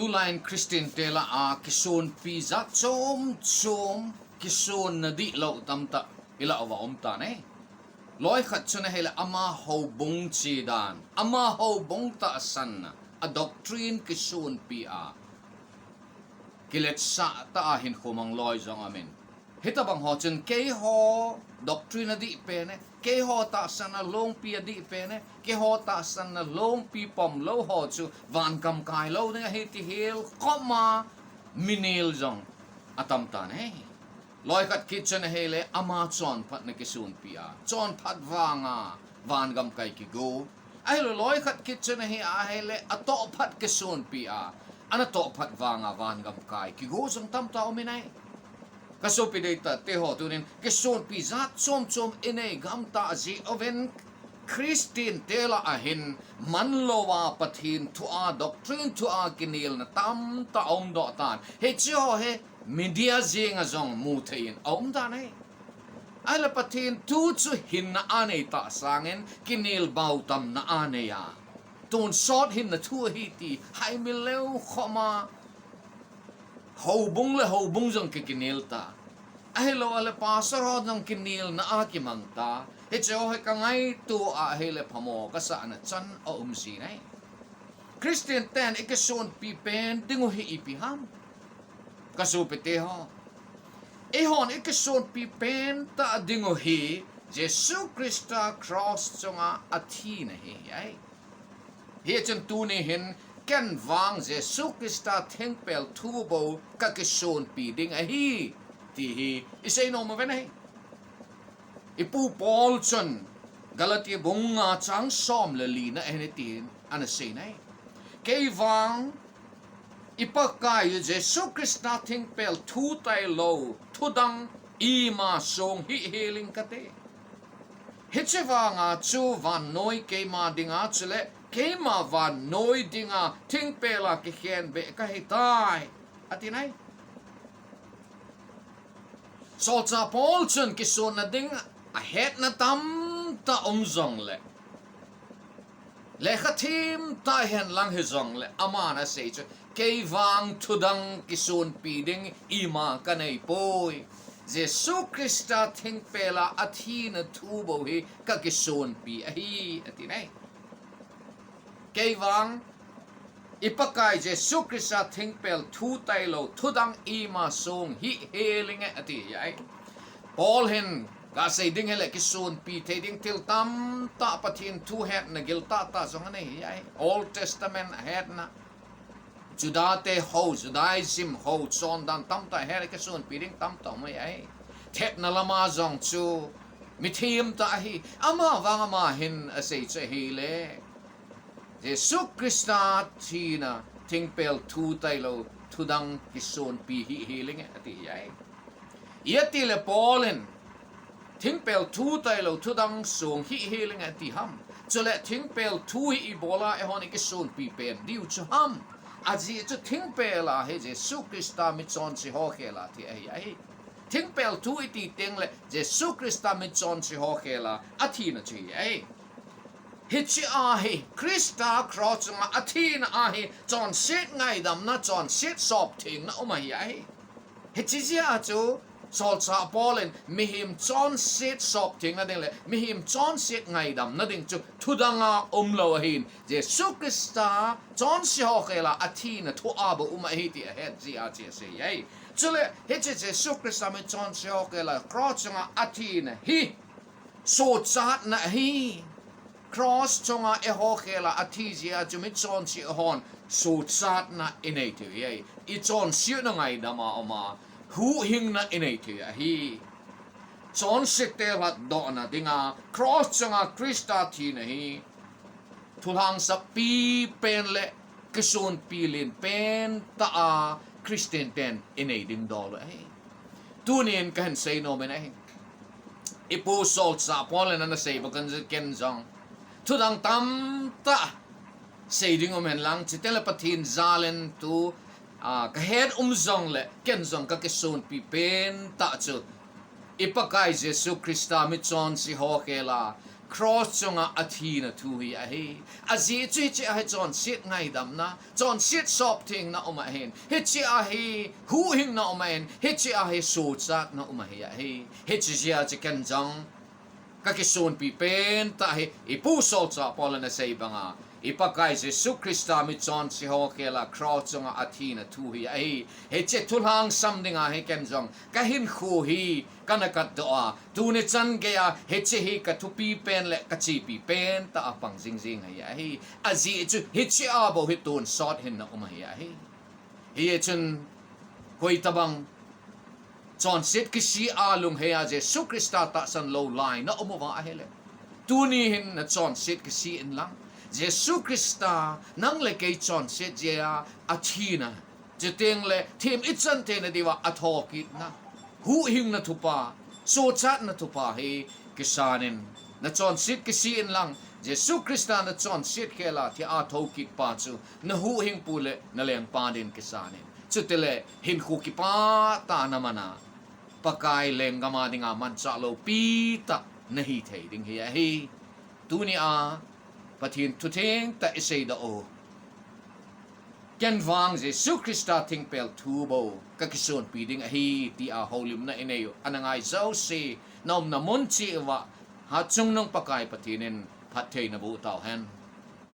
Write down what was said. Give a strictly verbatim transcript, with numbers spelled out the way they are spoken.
Tulai in Christian te lah a kisonpi jat chom chom, kisonna dihlou tamtah ilah uva um tan ahi. Loi khat chun ahileh ama houbung che dan, ama houbung tahsan a, a doctrine kisonpi a, kiletsah tah a hinkho mang loi jong aum in. Hitabang ho chun keiho doctrine adih pen e, keiho tahsan a longpi adih pen e, keiho tahsan a longpi pom lou ho chu vangam kai lou ding ahi ti hil khom a mi nel jong atam tan ahi. Loi khat kit chun ahileh ama chonphatna kisonpi a, chonphat vang a vangam kai kigo. Ahilou loi khat kit chun ahi ahileh atohphat kisonpi a, ana tohphat vang a vangam kai kigo jong tamtah um in ahi. Ka sopi deitah te ho, tunin kisonpi jat chom chom inei gam tah jeh uvin Christian te lah a hin manlou a Pathen thu a, doctrine thu a kinelna tamtah aum doh tan. Hiche ho hi media jeng a jong mu thei in aum tan ahi. Ahileh Pathen thu chu hinna anei tah sangin kinel bautamna anei a, tonsot hinna thu ahi ti haimil leu khom a, houbung le houbung jong kikinel ta. Ahilou leh pastor ho jong kinelna a kimang ta. Hiche ho hi ka ngaito a ahileh phamo kasah na chan aum jin ahi. Christian ten ikisonpi pen ding u hi ipi ham? Ka sopi te ho, eihon ikisonpi pen tah ding u hi Jesu Christa cross chunga athina hi ahi. Hichun tuni hin ken vang Jesu Christa thingpel thu bou ka kisonpi ding ahi, ti hi isei nom uve ahi. Ipu Paul chun Galati bung nga chang som le li na ahin hitin ana sei ahi. Kei vang i Pakai Jesu Christa thingpel thu tailou thudang ima song hih hel ing kate. Hiche vang a chu vannoi keima dinga chule keima vannoi dinga thingpel a kikhen beh kahi tai, ati ahi. Solchah Paul chun kisonna ding ahetna tamtah um jongleh, lekha thim tah hen lang hijongleh, aman asei chu, kei vang thudang kisonpi ding ima kanei poi. Jesu Christa thingpel a athina thu bou hi ka kisonpi ahi, ati ahi. Kei vang i Pakai Jesu Christa thingpel thu tailou thudang ima song hih hel inge, ati ahi. Paul hin kasei ding hileh kisonpi thei ding thil tamtah, Pathen thu hetna gil tahtah jong anei ahi. Old Testament ahetna, Juda te ho, Judaism ho, chondan tamtah ahet, kisonpi ding tamtah um ahi. Thepna lama jong chu mi thim tah ahi. Ama vang ama hin asei chu ahileh, Jesu Christa thina thingpel thu tailou thudang kisonpi hih hel inge, ati ahi. Ijeh inem Paul in thingpel thu tailou thudang song hih hel inge ati ham? Chule thingpel thu hi ibola eihon ikisonpi pen diu chu ham? Ajeh chu thingpel a hi Jesu Christa michonse ho khel a thi ahi ahi. Thingpel thu iti tengleh Jesu Christa michonse ho khel a athina chu ahi. Hiche a hi Christa cross chunga athina a hi chonset ngaidamna, chonset sopthengna um ahi ahi. Hiche jeh a chu Solchah Paul in mihem chonset sopthengna ding le mihem chonset ngaidamna ding chu thudang a umlou ahin, Jesu Christa chonse ho khel a athina thu a bou um ahi ti ahet jeh a chu asei ahi. Chule hiche Jesu Christa michonse ho khel a cross chunga athina hi sochatna ahi. Cross chunga eiho khel a athi jeh a chu michonse hon sochatna inei thei u ahi. Ichonsetna ngaidam a um a, huhhingna inei thei u ahi. Chonsete lhatdohna dinga cross chunga Christa thina hi thulhangsapi pen le kisonpi len pen tah a Christian ten inei ding dol u ahi. Tunin kahin sei nom in ahi. Ipu Solchah Paul in ana sei bang a chu ken jong thudang tamtah sei ding um hen lang, chuteng le Pathen jal in tu, a, kahet um jongle ken jong kakisonpi pen tah chu i Pakai Jesu Christa michonse ho khel a Cross chunga athina thu hi ahi. Ajeh chu hiche ahi chonset ngaidamna, chonset sopthengna um ahin. Hiche ahi huhhingna um ahin. Hiche ahi sochatna um ahi ahi. Hiche jeh a chu ken jong kakisonpi pentah hi, ipu solchah Paul in asei banga, i Pakai Jesu Christa michonse ho khela cross chunga athina thu hi ahi. Hiche thu lhangsam dinga hi ken jong kahinkho hi kana katdoh a, tuni chan geiya hiche hi kathupi pen le kachepi pentah a pang jingjing hi ahi. Ajeh chu hiche a bou hi tonsot hinna um ahi ahi. Hichun hoitobang chonset kisih a lungheiya Jesu Christa tahsan lou lai na um uva ahile, tuni hin nachonset kisih inlang, Jesu Christa nang le kei chonset jeh a athina, chuteng le them ichan theina diuva athokitna, huhhingna thupha, sochatna thupha hi kisan in. Nachonset kisih inlang, Jesu Christa nachonset khela thia thokit pa chu nahuhhingpu le nalengpa din kisan in. Chutile hinkho kipah tah naman a, Pakai lenggam a dinga manchah loupi tah nahi thei ding hi ahi. Tunia Pathen thutheng tah iseidoh u, ken vang Jesu Christa thingpel thu bou kakisonpi ding ahi tia houlimna inei u ana ngai jouse, naumna mun cheh uva Hatchungnung Pakai Pathen in phatthei naboh tauhen.